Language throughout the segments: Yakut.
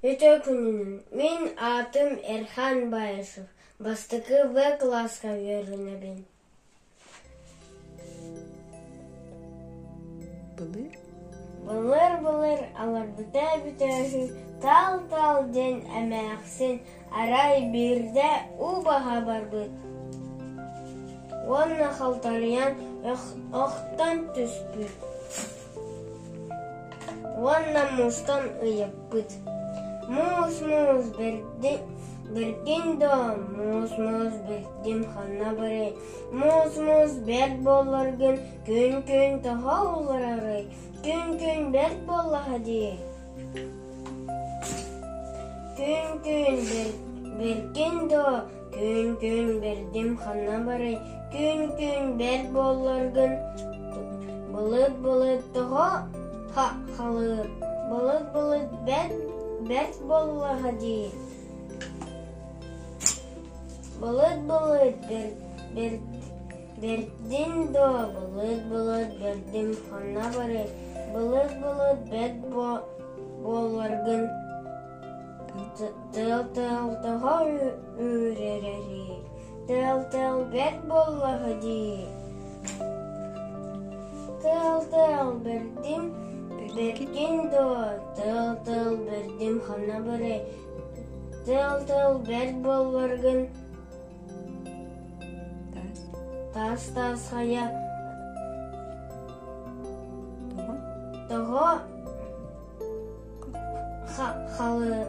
Үтүө күнүнэн! Мин аатым Эрхан Баишев, бастакы В кылааска үөрэнэбин. Былыр Былыр-былыр аларбыта эбитэ үһү, таал-таал диэн эмээхсин арай биирдэ уу баһа барбыт уонна халтарыйан охтон түспүт уонна муустан ыйыппыт: «Муус-муус бэркин дуо, муус-муус бэрдим ханна барый, муус-муус бэрт буолларгын күн-күн тоҕо уларарый, күн-күн бэрт буоллаҕа дии» Күн-күн бэркин дуо, күн-күн бэрдим ханна барый, күн-күн бэрт буолларгын былыт-былыт тоҕо халыыр, былыт-былыт бэрт буоллаҕа дии Былыт-былыт бэрдин дуо, былыт-былыт бэрдим ханна барый, былыт-былыт бэрт буолларгын тыал-тыал тоҕо үүрэрий, тыал-тыал бэрт буоллаҕа дии Тыал-тыал бэрдим бэркин дуо, тыал-тыал бэрдим ханна барый, тыал-тыал бэрт буолларгын Таас-таас хайа тоҕо халыыр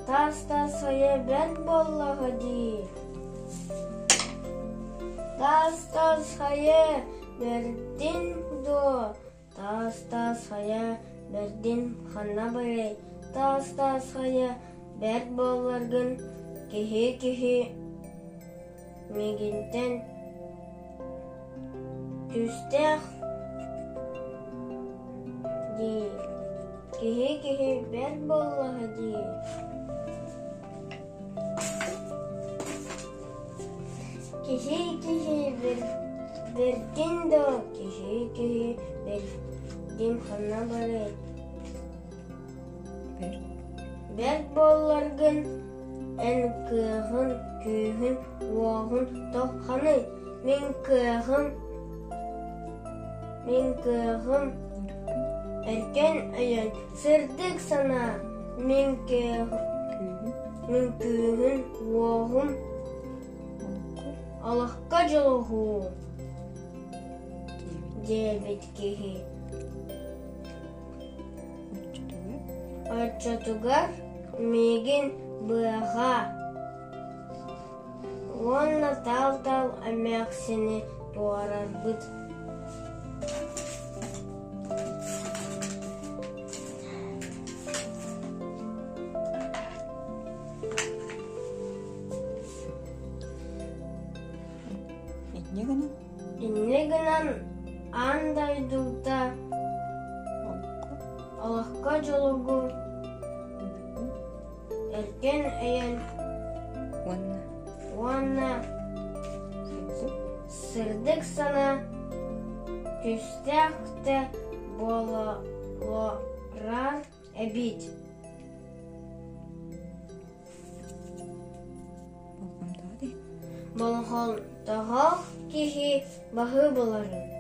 Таас-таас хайа бэрт буоллаҕа дии Таас-таас хайа бэрдин дуо Таас-таас хайа бэрдин ханна барый Таас-таас хайа бэрт буолларгын киһи-киһи миигинтэн күүстээх дии, киһи-киһи бэрт буоллаҕа дии Киһи-киһи бэркин дуо, киһи-киһи бэрдин ханна барый Бэрт буолларгын эн кыаҕын, күүһүн, уоҕун тохханый, мин кыаҕым, мин кыаҕым эркин өйөн, сырдык санаа, мин кыаҕым, мин күүһүн, уоҕум олоххо дьулуһуу диэбит киһи Оччотугар миигин быаҕа уонна таал-таал эмээхсини туорарбыт Инньэ гынан Инньэ гынан аан дойдута олоххо дьулугур өркөн өйөн уонна сырдык санаа күүстээх да буолар эбит. Болҕомтоҕо киһи баһыы буларын.